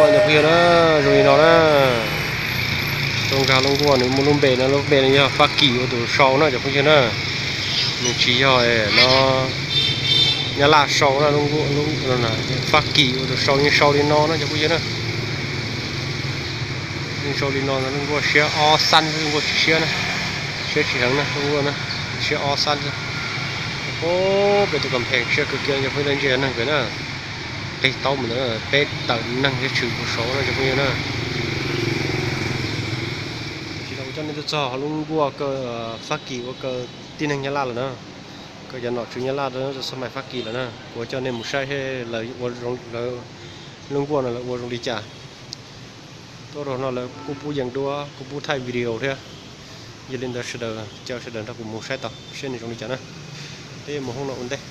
Cov phooj ywg na, zoo li no na, tau nkag lub nkuaj nws muaj lub npe no, lub npe no yog Fab Kis ua tus sau na cov phooj ywg na. Nws tsis yog no Nyab Laj sau na, Fab Kis ua tus sau, yeej sau li no na cov phooj ywg na. Yeej sau li no, lub nkuaj siab ob xab, lub nkuaj tsis siab na, siab tsis heev na, lub nkuaj na, siab ob xab xwb. Peb tus kam phees siab kawg kiag cov phooj ywg, ntsia neeg pem na, qig taub mus ntawd peb tawm neeg thiab tshwm tus saud na cov phooj ywg na. Tam sim no kuv coj nej tuaj txog lub nkuaj kaw Fab Kis ua kaw tib neeg Nyab Laj lawm na, kaw cov nom tswv Nyab Laj rau xab mais Fab Kis lawm na. Kuv coj nej mus saib lawv ua, lub nkuaj no lawv ua zoo li cas. Tuaj rau no lawv kuj pub yees duab, kuj pub thaij video thiab. Yog li ntawd sawv daws, caw sawv daws nrog kuv mus saib tau seb nws zoo li cas na. Peb mus hoob no ua ntej.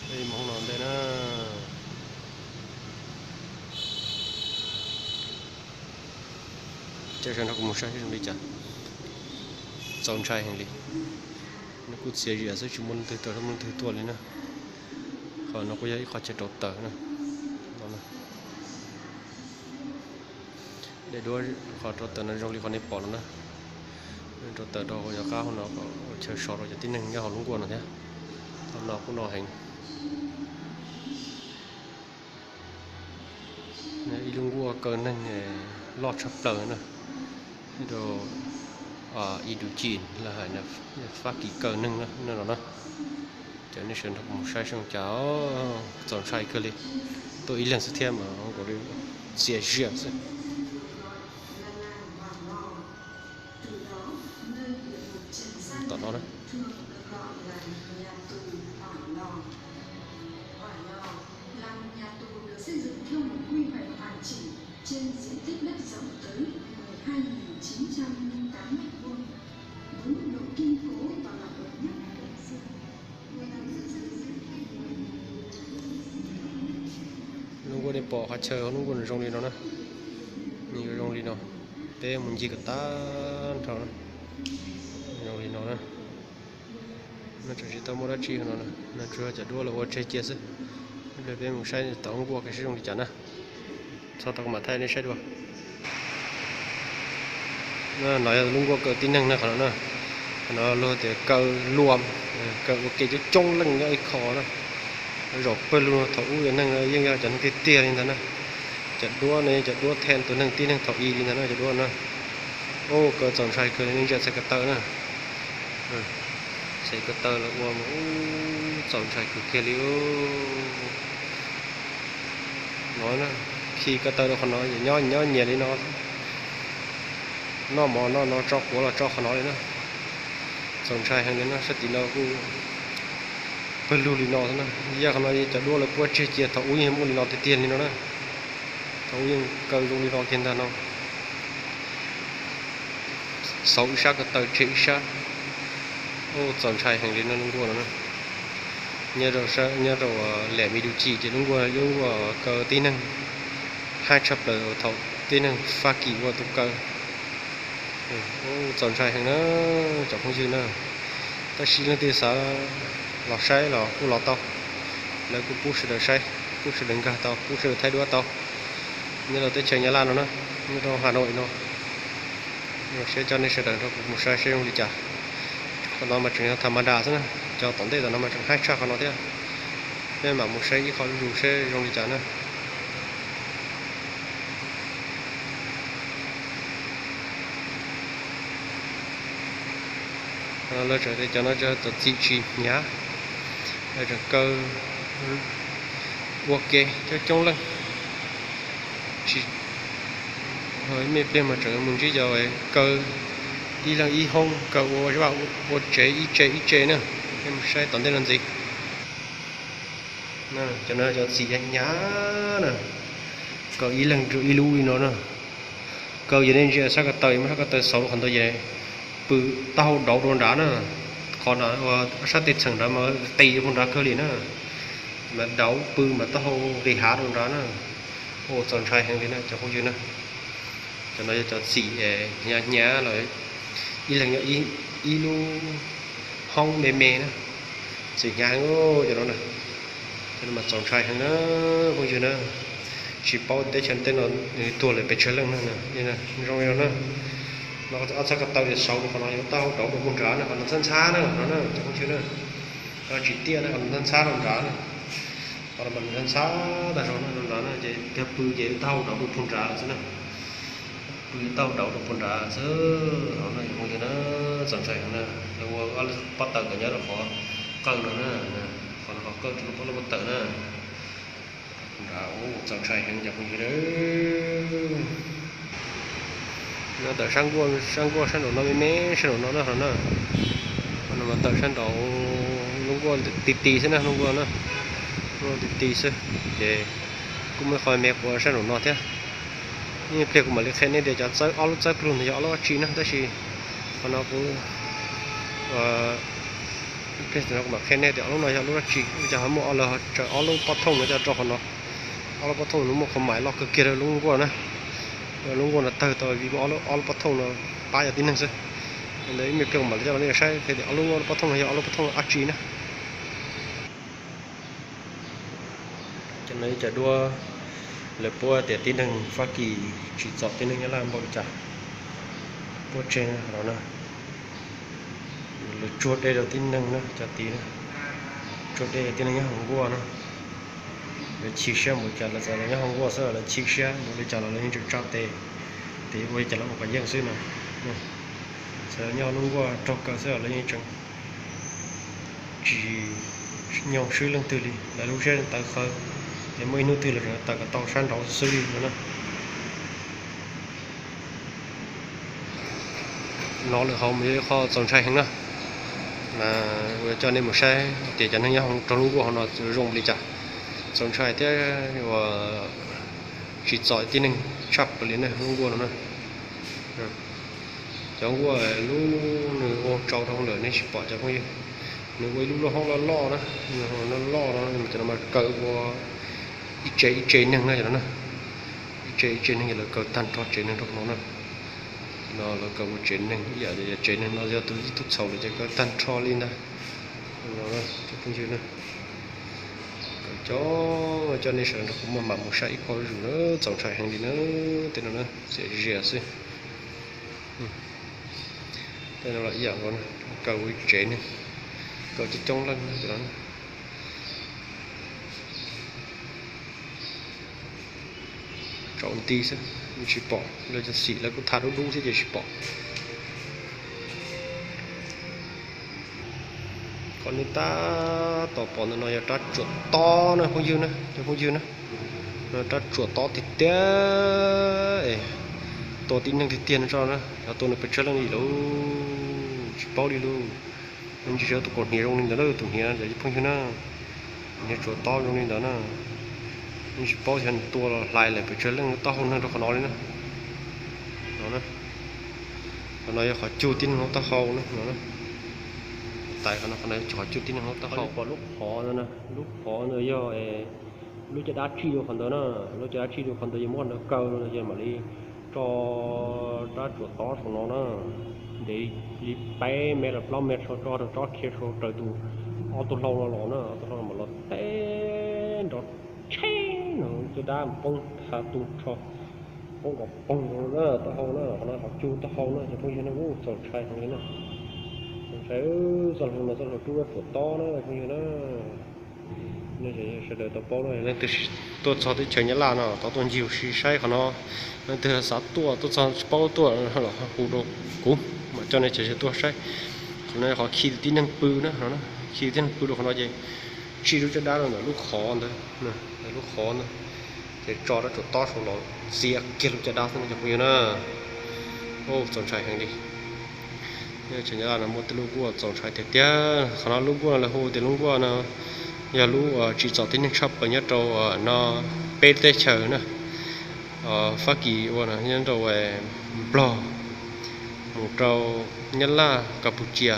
Peb mus hoob no ua ntej na. Caw sawv daws nrog kuv mus saib seb zoo li cas. Txaus ntshai heev li. Nws kuj txias zias xwb, tsis muaj leej twg tuaj, muaj leej twg tuaj li na. Qhov no kuj yog ib qho chaw rauv taws na. Daim duab qhov rauv taws no zoo li qhov nej pom no na. Rauv taws rau hauv yov qab hauv no kom ua chaw so rau cov tib neeg nyob hauv lub nkuaj no thiab. Hauv no kuj no heev. Ib lub nkuaj kaw neeg loj tshaj plaws na, rau Iduchin los hais Fab Kis kaw neeg no na. Ces nej sawv daws nrog kuv mus saib seb zoo cas. Txaus ntshai kawg li. Tuaj ib leeg xwb thiab mas nkaus li txias zias xwb. Tom no na. Lub nkuaj nej pom qhov chaw lub nkuaj nws zoo li no na. Nws yuav zoo li no. Peb mus ncig kom tag nrho na. Zoo li no na. No tseem tsis tau muaj dab tsi no, no tsuas yog cov duab lawv ua tseg cia xwb. Ib pliag peb mus saib tom lub nkuaj seb zoo li cas na. Txog tau kuv mam thaij nej saib dua. No yog lub nkuaj kaw tib neeg na qhov no na. Qhov no luag tias kaw luam, kaw ua ke coob coob leej nyob ib qho na. Zaum pawg lug thaum ub cov neeg no yeej yog cov neeg tiag tiag li ntag na. Cov duab no yog cov duab then tus neeg tib neeg thaum i li ntag na cov duab no. Ua kaw txaus ntshai kawg li, nej ntsia txhais ko taw na. Txhais ko taw lawv ua mas ub txaus ntshai kawg kiag li. No, khi ko taw rau qhov no, nyob nyob nyias li no. Noj mov noj no, tso quav los tso qhov no li na. Txaus ntshai heev li na, sab tim no kuj pawg lug li no xwb na. Yog qhov no cov duab lawv puab tseg cia thaum ub yeej muaj li no tiag tiag li no na. Thaum ub yeej kaw zoo li no kiag ntag no. Xauv ib sab ko taw tseg ib sab. Ub txaus ntshai heev li no lub nkuaj no na. Nyob rau lem me du chi ces lub nkuaj, lub nkuaj kaw tib neeg hab tshaj plaws thaum tib neeg Fab Kis ua tus kaw. Ub txaus ntshai heev na cov phooj ywg na. Tab sis leej twg xav los saib los kuj los tau. Lawv kuj pub sawv daws saib, pub sawv daws nkag tau, pub sawv daws thaij duab tau. Nyob rau teb chaws Nyab Laj no na, nyob rau Hà Nội no. Seb coj nej sawv daws nrog kuv mus saib seb zoo li cas. Qhov no mas tseem yog tham ma das xwb na, cov tom ntej tom no mas tseem haib tshaj qhov no thiab. Peb mam mus saib ib qho zuj zus seb zoo li cas na. Lawv tseem tias cov no cov txim tsis hnyav, lawv tseem kaw ua ke coob coob leej. Tsis, ib me pliag mas tseem mus ntsib cov kaw ib leeg ib hoob, kaw ua ua tsev ib tsev ib tsev na. Peb mus saib tom ntej no ntxiv. Cov no cov txim hnyav na, kaw ib leeg rau ib lub li no na. Kaw yog nej ntsia sab ko taw, muab sab ko taw xauv rau qhov ntawd ces pw taub hau dauv rau nrad na. Qhov nrad ua sab tej txheem nrad mas qis rau nrad kawg li na. Mas dauv pw mas taub hau nqis hav rau nrad na. Ua txaus ntshai heev li na cov phooj ywg na. Cov no yog cov txim hnyav hnyav los ib leeg yog ib lub hoob me me na. Txim hnyav heev cov no na. Cov no mas txaus ntshai heev na phooj ywg na. Tsis paub teb chaws tej no nws tuag lawm pes tsawg leej na. Zoo li no na, no ob txhab ko taw tias saud rau qhov no yog lub taub hau dauv rau puag nrad na, qhov no ntxhab ntxhab na, no na cov phooj ywg na. Tsis tiaj na, qhov no ntxhab ntxhab rau nrad na. Qhov no mas nws ntxhab ntxhab tag zog na, rau nrad na, ces yog pw ces lub taub hau dauv rau puag nrad lawm xwb na. Pw taub hau dauv rau puag nrad xwb. Qhov no cov phooj ywg na, txaus ntshai heev na. Lawv ua ob lub pob taws kom nyob rau qhov qawj no na, qhov no qhov qawj rau lub pob taws na. Nrad txaus ntshai heev cov phooj ywg na. No tawm sab nkuaj, sab nkuaj sab nraum no me me sab nraum no na, qhov no mas tawm sab nraum lub nkuaj ti ti xwb na, lub nkuaj na, lub nkuaj ti ti xwb. Ces kuj muaj ib qho me quav sab nraum no thiab. Ib pliag kuv mam li qhia nej tias cov txawb, ob lub txawb plug ntawd yog ob lub dab tsi na, tab sis qhov no kuv, ib pliag no kuv mam qhia nej tias ob lub no yog lub dab tsi. Ua cas ho muaj ob lub, tsaws ob lub pob thooj no coj rau qhov no. Ob lub pob thooj no muaj qhov mais loj kawg kiag rau lub nkuaj na. Lub nkuaj no tawg tau vim muaj ob lub pob thooj no pab yog tib neeg xwb. Ntawd ib me pliag kuv mam li coj los nej saib qhia tias ob lub pob thooj no yog ob lub pob thooj dab tsi na. Cov no ib co duab lawv puab tias tib neeg Fab Kis tsim txom tib neeg Nyab Laj npaum li cas. Puab tseg no na, lawv tsuag dej rau tib neeg na, cov tid na, tsuag dej rau tib neeg nyob hauv nkuaj na. Lawv chim siab npaum cas los txawm lawv nyob hauv nkuaj xwb, lawv chim siab npaum li cas los lawv yeej tseem tsa tes, tes ua li cas los ua kom yeej xwb na. Txawm lawv nyob hauv lub nkuaj raug kaw xwb los lawv yeej tseem tsis nyoog swb leej twg li, lawv lub siab tawv qhawv, ces muaj ib hnub twg lawv tawm kom tau sab nraud xwb li no na. No lawm hauv mas yog ib qho txaus ntshai heev na. Kuv yuav coj nej mus saib tias cov neeg nyob raug lub nkuaj hauv no zoo li cas. Txaus ntshai thiab uas tsim txom tib neeg tshaj plaws li na lub nkuaj no na. Cov nkuaj lub nws ua tsau rau hauv lawm nej tsis pom cov phooj ywg. Nws ua ib lub lub hoob loj loj na, loj loj no, cov no mas kaw ua ib tsev ib tsev neeg na, cov no na. Ib tsev ib tsev neeg, lawv kaw tag nrho tsev neeg rau no na. No lawv kaw ua tsev neeg ib yam li tsev neeg no yog tus ib tug txhaum lawm ces kaw tag nrho li ntag. Cov phooj ywg na, kaw coob, coj nej sawv daws nrog kuv maj mam mus saib ib qho zuj zus na, txaus ntshai heev li na. Tej no na, txias zias xwb. Tej no los ib yam nkaus na, kaw ua ib tsev neeg, kaw coob coob leej na. Tsaus nti xwb, tsis pom, lawv cov xim lawv kuj tha dub dub thiab ces tsis pom. Qhov nej tab tom pom ntawm no yog rab tsuam tob na phooj ywg na, cov phooj ywg na. Rab tsuam tob tiag tiag, tua tib neeg tiag tiag no tso na, yog tua nws pes tsawg leej li lauj, tsis paub li lauj. Ntsis tus kaus hniav zoo li ntawd lauj, tus hniav cov phooj ywg na, hniav tsuam tob zoo li ntawd na. Tsis paub xyov nws tua los hlais lawm pes tsawg leej taub hau neeg rau qhov no li na. No na, qhov no yog qhov cug tib neeg hauv taub hau na, no na. Tais qhov no, qhov no yog qhov cug tib neeg hauv taub hau. Pom lub qhov ntawd na, lub qhov ntawd yog lub caj dab tsij rau qhov ntawd na, lub caj dab tsij rau qhov ntawd yog muab qhov ntawd kaw no ces mam li tso rab tsuam tob saum no na. Ntev li peb mev los plaub mev tso rau tsob khiav sau raws tus ob tug hlau no los na, ob tug hlau no mam los teb nrov tsheb no, caj dab poob tha tu nrho, poob kom poog na, taub hau na, qhov no qhov cug taub hau na, cov phooj ywg na, txaus ntshai heev li na. Txaus ntshai, txoj hlua no txoj hlua rub rab tsuam tob na phooj ywg na. Sawv daws tau paub na, leej twg tuaj txog teb chaws Nyab Laj no tau tuaj ncig ua si saib qhov no. Leej twg xav tuaj, tuaj txog tsis paub tuaj los hu rau kuv mam coj nej tsev tuaj saib. Qhov no qhov khi tib neeg pw na, khi tib neeg pw rau qhov no ces tsij lub caj dab rau ntawm lub qhov ntawd, lub qhov ntawd, ces tso rab tsuam tob saum los txiav kiag lub caj dab xwb no cov phooj ywg na. Txaus ntshai heev li. Tsev Nyab Laj no muaj tej lub nkuaj txaus ntshai tiag tiag. Qhov no lub nkuaj no lawv hu tias lub nkuaj no yog lub tsim txom tib neeg tshaj plaws nyob rau no peb teb chaws na. Fab Kis ua no nyob rau Nplog, mus rau Nyab Laj, Kapucia,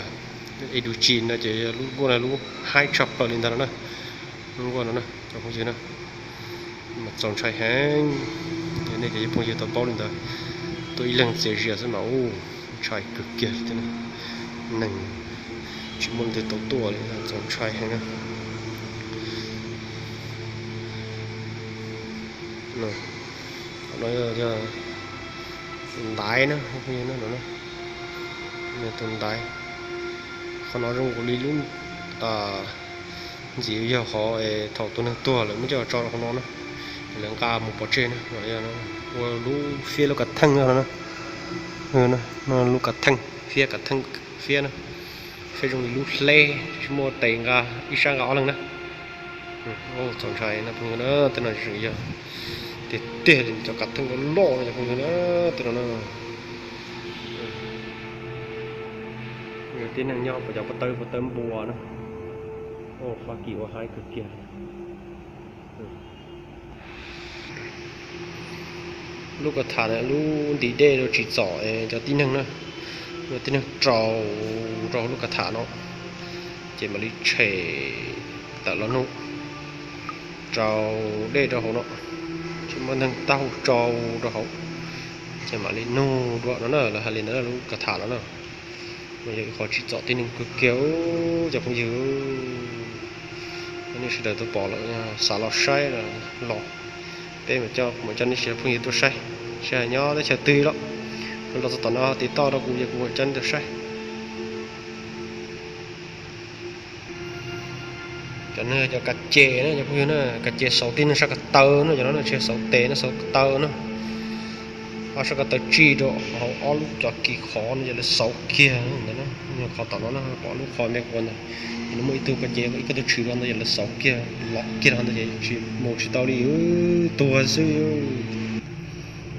Indochina no ces lub nkuaj no lub haib tshaj plaws li ntawd no na. Lub nkuaj no na cov phooj ywg na, mas txaus ntshai heev. Nej cov phooj ywg tau paub li ntawd, tuaj ib leeg txias zias xwb mas ub, ntshai kawg kiag li thiab. Neeg tsis muaj leej twg tau tuaj li, txaus ntshai heev na. Qhov no yog tus ntaiv na, tus ntaiv. Qhov no zoo nkaus li lub ntxiv yog qhov thaum tus neeg tuag lawm muab coj tso rau qhov no na, lawv nqa mus pov tseg na. Ua lub fiab lub kav theej no na, lub kav theej, fiab kav theej, fiab na, fiab zoo li lub hleb, tsis muaj tes nqa, ib sab nqa ob leeg na. Txaus ntshai na phooj ywg na, tej no tseem yog tiag tiag li cov kav theej loj loj no cov phooj ywg na, tej no na. Tib neeg nyob puas cov pob tawb pob tawb npua na. Fab Kis ua haib kawg kiag li. Lub kav tham na, lub ntim dej rau tsim txom cov tib neeg na. Yog tib neeg rau rau hauv lub kav tham no, ces mam li tshem tawm los nug, rau dej rau hauv no, tsis muaj neeg taub hau rau rau hauv, ces mam li nug dua no na, lawv hais li ntawd lub kav tham no na. Mas yog ib qho tsim txom tib neeg kawg kiag cov phooj ywg. Nej sawv daws tuaj pom lawm xav los saib los, peb mam coj, mam coj nej sawv daws phooj ywg tuaj saib, seb nyob teb chaws twg lawm, los txog tom no tiv toj rau kuv ces kuv mam coj nej tuaj saib. Cov no cov kav ces na cov phooj ywg na, kav ces xauv tib neeg sab ko taw na, cov no tsis xauv tes na, xauv ko taw na. Ob sab ko taw tsij rau hauv ob lub cov kis qhov no ces lawv xauv kiag ntawd na. Qhov tom no na, pom lub qhov me quav ntawd, nws muaj ib tug kav ces ib ko taw tshwm rau ntawd ces lawv xauv kiag, lov kiag rau ntawd ces tsis mus tsis tau li, tuag xwb.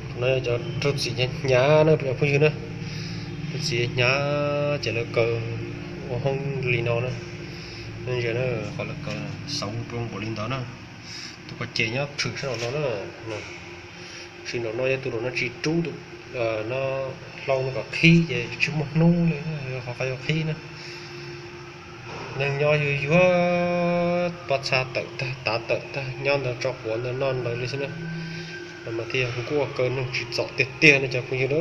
Qhov no yog cov raug txim hnyav hnyav na cov phooj ywg na, raug txim hnyav ces lawv kaw ua hoob li no na. Ntsia na, qhov lawv kaw xauv rau npaum li ntawd na. Tus kav ces nyob tshwm sab nraum no na. Tshwm nraum no yog tus nraum no tsis rub tus no hlau no kom qhib ces tsis muaj hnub li, qhov qhov yuav qhib na. Neeg nyob yuag yuag, pob txha tawm tag, tav tawm tag, nyob ntawd tso quav ntawd noj ntawd li xwb na. Mas thiaj yog nkuaj kaw neeg tsim txom tiag tiag no cov phooj ywg na.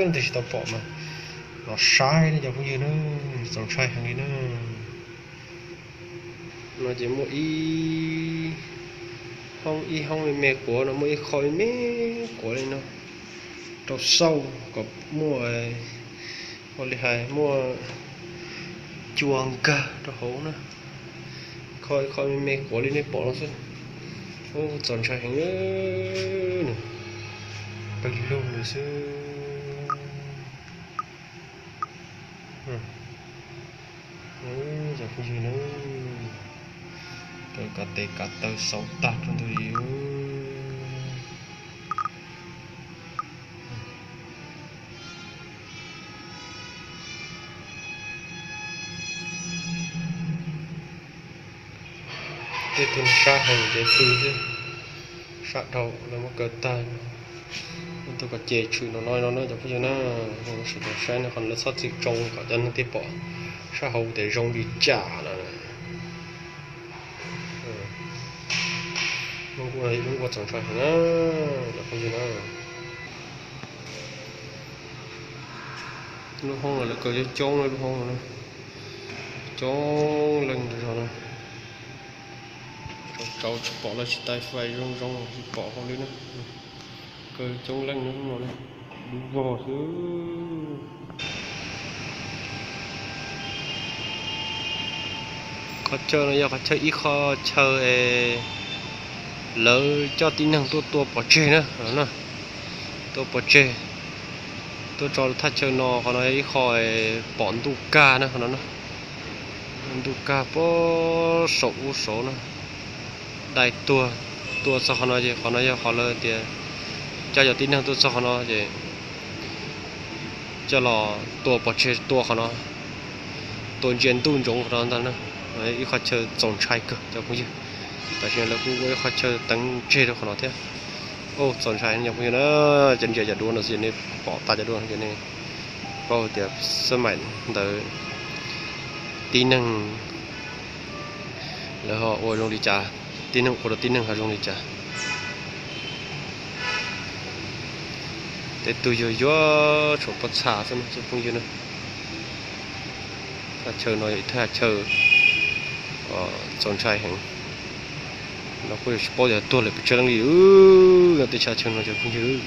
Leej twg tsis tau pom mas los saib no cov phooj ywg na, txaus ntshai heev li na. No ces muaj ib hoob ib hoob me me quav no, muaj ib qho me me quav li no rau xauj kom muaj, ua li hais muaj cua nkag rau hauv na. Kho ib qho me me quav li nej pom no xwb. Ub, txaus ntshai heev, pawg lug li xwb. Cov phooj ywg na, kav tes kav taw xauv tag rau ntug li. Tej tug sab heev ces pw xwb, sab dhau lawv muab kaw tag. Tus kav ces tshwm nraum no no na cov phooj ywg na, sawv daws saib no qhov lawv txhob txwm tsoo kom cov neeg thiaj pom sab hauv tias zoo li cas no. Lub nkuaj txaus ntshai heev na cov phooj ywg na. Lub hoob no lawv kaw coob coob, lub hoob no coob leej rau zog no. Tsaus tsaus tsis pom lawv tsis taij fais zoo zoo tsis pom hauv li na. Kaw coob leej no, lub vog xwb. Qhov chaw no yog qhov chaw, ib qho chaw es lawv coj tib neeg tuaj tua pov tseg na, tua pov tseg, tuaj tso thaj chaw no. Qhov no yog ib qho pom ntuj kag na, qhov no na, ntuj kag puag saum ub saud na, dai tuag, tua txog qhov no ces qhov no yog qhov lawv tias coj cov tib neeg tuaj txog qhov no ces coj los tua pov tseg, tua qhov no, tua ntsia ntuj ntsoov qhov no ntag na. Ib qho chaw txaus ntshai kawg cov phooj ywg. Tam sim no lawv kuj ua ib qho chaw teev tseg rau qhov no thiab. Txaus ntshai cov phooj ywg na, cov ntsia cov duab no xwb nej pom tag cov duab no ces nej paub tias xab maim ntawd tib neeg lawv ho ua zoo li cas, tib neeg ua rau tib neeg ho zoo li cas. Tej tug yuag yuag tshuav pob txha xwb na cov phooj ywg na. Thaj chaw no yog ib thaj chaw txaus ntshai heev. Kuj yog tsis paub tias tuag lawm pes tsawg leej li, no tej chaw chaw no cov phooj ywg.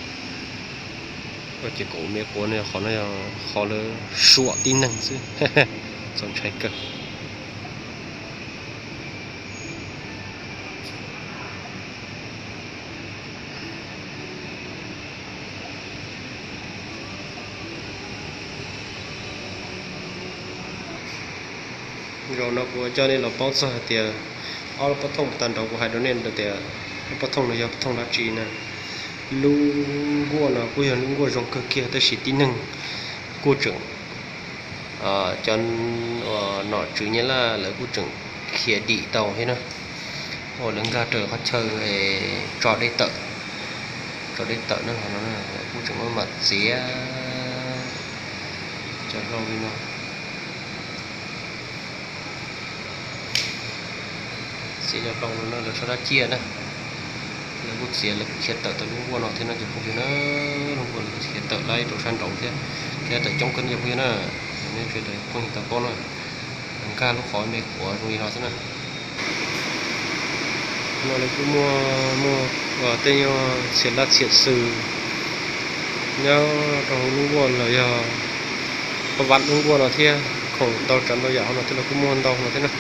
Ces kaum me quav no qhov no yog qhov lawv suam tib neeg xwb. Txaus ntshai kawg. Zaum no kuv coj nej los paub txog hais tias ob lub pob thooj tag nrho kuv hais rau nej tias lub pob thooj no yog pob thooj dab tsi na. Lub nkuaj no kuj yog lub nkuaj zoo kawg kiag tab sis tib neeg kuj tseem, cov nom tswv Nyab Laj lawv kuj tseem khiav dim tau thiab na. Ua lawv nkag raws qhov chaw tso dej tawm, tso dej tawm na, kuj tseem maj mam txiav cov hlau li no. Txiav cov hlau no na lawv tso dab ciaj na. Lawv kuj txiav lawv kuj khiav tawm tau lub nkuaj no thiab no cov phooj ywg na. Lub nkuaj lawv kuj khiav tawm lawm rau sab nraud thiab, khiav tawm coob kawg no cov phooj ywg na. Nej tsuas phooj ywg tau paub na, nkag lub qhov me quav zoo li no xwb na. No lawv kuj muaj, muaj tej nyuag txhiam laj txhiam xws nyob rau hauv lub nkuaj los yog pab vaj lub nkuaj no thiab, khoom ntau tsav ntau yam hauv no thiab los kuj muaj ntau no thiab na.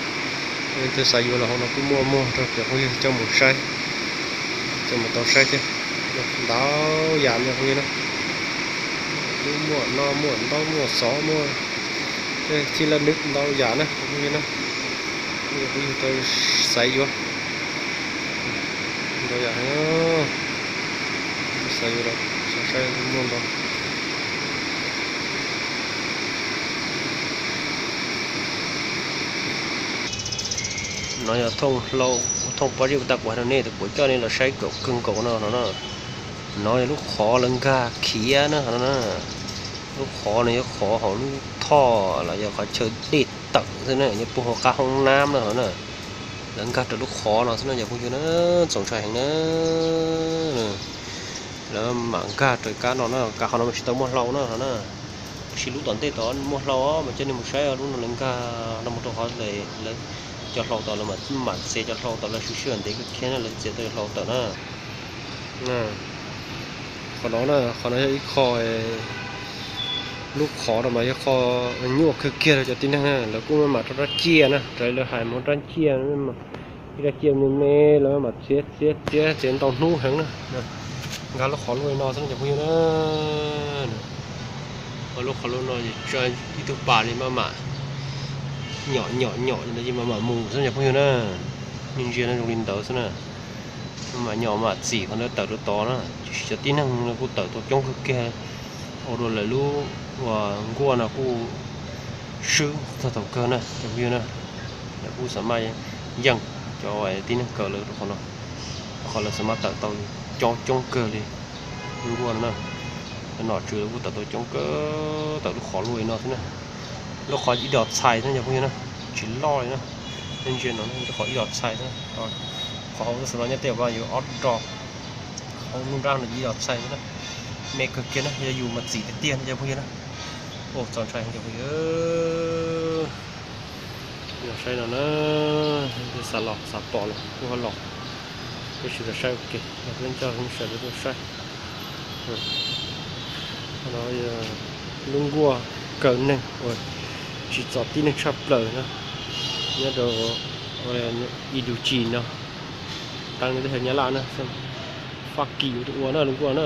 Leej twg xav yuav los hauv no kuj muaj muag rau cov phooj ywg coj mus saib, coj mus tau saib thiab. Ntau yam no phooj ywg na, lub muaj no muaj ntaub muaj xov muaj, txhij laj nwb ntau yam na phooj ywg na. Phooj ywg tau xav yuav ntau yam, xav yuav los saib muaj ntau. No yog thooj hlau, thooj pob zeb kuv tab kuv hais rau nej tias kuv coj nej los saib kawg nkaus no no na. No yog lub qhov lawv nkag khiav na no na. Lub qhov no yog qhov hauv lub thoj los yog qhov chaw dej tawm xwb na, nyob puag hauv qab hoob nab no na. Lawv nkag raws lub qhov no xwb no cov phooj ywg na, txaus ntshai heev na. Lawv mam nkag raws kab no na, kab qhov no mas tsis tau muaj hlau na no na. Tab sis lub tom ntej tod muaj hlau mas coj nej mus saib, lub no lawv nkag no mus rau qhov lawv cov hlau tod, lawv mam txiav cov hlau tod lawv swb sij hawm ntev kawg kiag na, lawv txiav tau cov hlau tawm na. Qhov no na, qhov no yog ib qho, lub qhov no mas yog qho nyuaj kawg kiag rau cov tib neeg na, lawv kuj maj mam rau rab ciaj na, raws li lawv hais mus rab ciaj, ib rab ciaj me me lawv maj mam txiav txiav txiav txiav ntau hnub heev na. Nkag lub qhov luaj li no xwb no cov phooj ywg na. Lub qhov luaj no ib tug pas li maj mam nyom nyom nyom li ntawd yeej maj mam mus xwb cov phooj ywg na. Nej ntsia no zoo li ntawd xwb na. Maj mam nyom maj mam txim qhov ntawd tawm rau tod na, tiam sis cov tib neeg no kuj tawm tau coob kawg kiag, ua rau lawv lub nkuaj no kuj swb txog thaum kawg na cov phooj ywg na. Lawv kuj xam maj yeej cov tib neeg kaw lawv rau qhov no, rau qhov lawv xam maj tawm tau coob coob kawg li. Nkuaj no na, cov nom tswv lawv kuj tawm tau coob kawg, tawm lub qhov luaj li no xwb na. Lub qhov ib dos txhais xwb cov phooj ywg na, tsis loj li na. Nej ntsia no lub qhov ib dos txhais xwb, qhov hauv xwb no nyob tej vaj yuav ob roj, hauv lub nrab no ib dos txhais xwb na. Me kawg kiag na, yog yus mas txim tiag tiag no cov phooj ywg na. Ua txaus ntshai cov phooj ywg. Los saib no na, xav los xav pom los kuj ho los, tab sis los saib ua ke, los peb nco sawv daws tuaj saib. Qhov no lub nkuaj kaw neeg uas tsim txom tib neeg tshaj plaws na, nyob rau Iduchi no, teb chaws Nyab Laj na, Fab Kis ua na lub nkuaj na.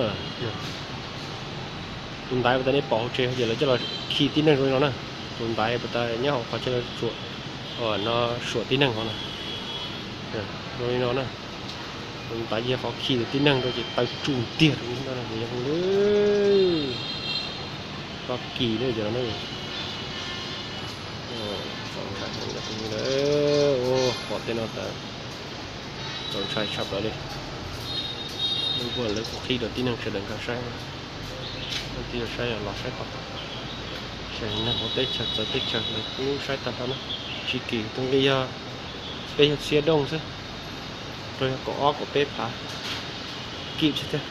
Tus ntaiv uas tas nej pom hauv tsev ces lawv coj los khi tib neeg zoo li no na. Tus ntaiv uas tas nyob hauv qhov chaw tsuam, no suam tib neeg hauv no, zoo li no na. Tus ntaiv yog qhov khi tib neeg rau ces taw tsuj ntiag rau li no na. Fab Kis na cov no na. Pom tej no tas txaus ntshai tshaj plaws li. Lub nkuaj lawv kuj qhib rau tib neeg sawv daws nkag saib, tib neeg saib los saib tau. Tib neeg hauv teb chaws txawv teb chaws lawv kuj saib tag nrho na. Tsis kim tus nqi yog peb caug txhiab dooj xwb, rau yog kaum ob kaum peb phav kim xwb thiab.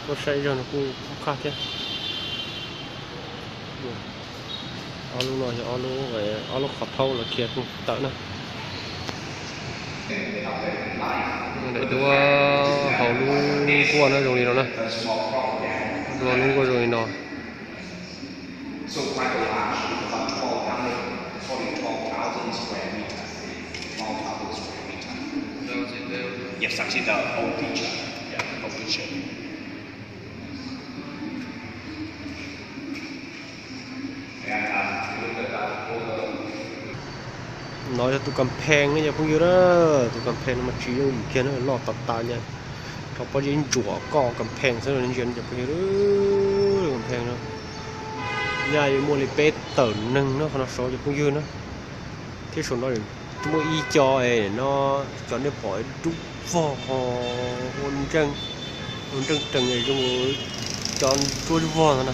Kuj saib zog no kuj qab thiab. Ob lub no yog ob lub, ob lub qhov thaub lawv khiav tawm na. Daim duab hauv lub nkuaj no zoo li no na. Duab lub nkuaj zoo li no. Yes, actually the whole picture. Yeah, the whole picture. No yog tus kas phees ne cov phooj ywg na, tus kas phees no mas tsis yooj yim kiag na, loj tas tas li, rho pob zeb ntsuam koj kas phees xwb ntsia cov phooj ywg, kas phees no nyaj yuav muaj li peb tawm neeg no qhov no saud cov phooj ywg na, thiab saum no muaj ib co no, cov nej pom dub vog ho ua nreej, ua nreej rees zoo cov ntsuab vog no na,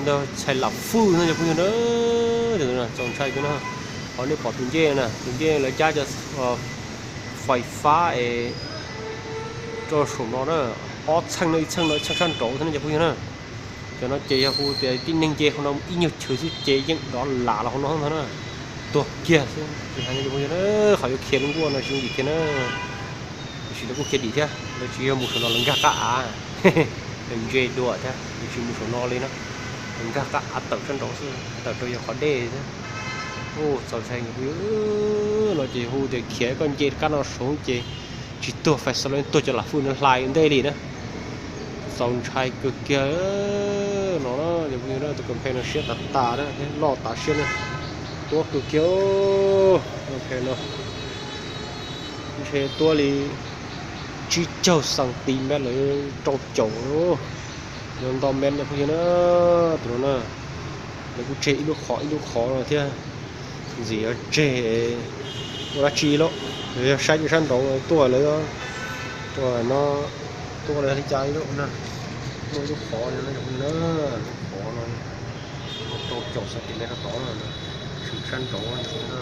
ntawd txhais lam fwj no cov phooj ywg na, txaus ntshai kawg no. Qhov nej pom tus ncej na, tus ncej lawv cab cov fais fab es rau saum no na, ob txheej no, ib txheej no ib txheej sab nraud thiab no cov phooj ywg na. Cov no ces yog hu tias tib neeg nce hauv no ib nyuag chwv xwb ces yeej dov lam los hauv no ntag na, tuag kiag xwb. Qhov yuav khiav lub nkuaj no tsis yooj yim kiag na, tiam sis lawv kuj khiav dim thiab, lawv tsis yog mus saum no lawv nkag qab av, lawv ntse dua thiab, lawv tsis mus saum no li na, lawv nkag qab av tawm sab nraud xwb, tawm rau yog qhov dej thiab. Txaus ntshai no ces hu tias khiav koj nce kab no saud ces tsis tuag fais xav los tuag cov lam fwj no hlais ntej li na. Txaus ntshai kawg kiag no, cov phooj ywg na, tus kas phees no siab tas tas na thiab loj tas siab na, tuab kawg kiag. Kas phees no ntshe tuab li tsib caug xantimet los rau caum, yuav nto met cov phooj ywg na. Tus no na, lawv kuj tseg ib lub qhov ib lub qhov no thiab, ntxim yuav tseg ua dab tsi lauj. Yog saib sab nraud tuaj lawv, tuaj no, tuaj lawv li cas li lauj na. Muaj ib lub qhov no, lub qhov no rau caum xantimet rau tod no, tshwm sab nraud no.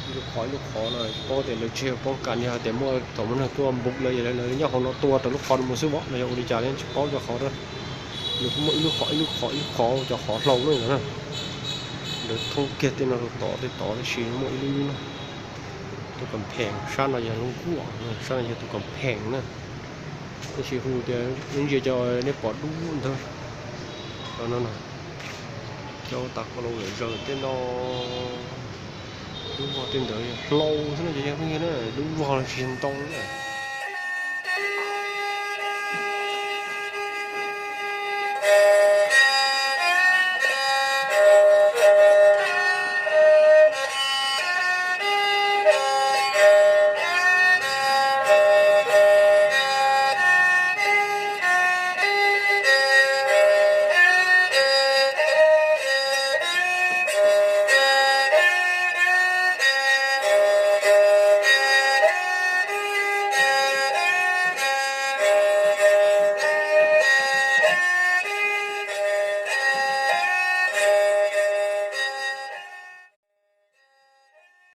Ib lub qhov ib lub qhov no paub tias lawv tseg poob kas, yog hais tias muaj thaum muaj neeg tuaj npog lawv, lawv nyob hauv no tua rau lub qhov no mus xwb vauv, los yog ua li cas li tsis paub cov qhov na. Nws kuj muaj ib lub qhov ib lub qhov ib lub qhov cov qhov hlau no na. Lawv thoob kiag tej no rau tod tej tod tab sis muaj ib lub no, tus kas phees, sab no yog lub nkuaj, sab no yog tus kas phees na. Tab sis hu tias ib ntsia cov nej pom dub ntawd, cov no, cov tas ko los zaws tej no, dub vog tej ntawd hlau xwb no ces yog phooj ywg na, dub vog los tsis yog ntoo na.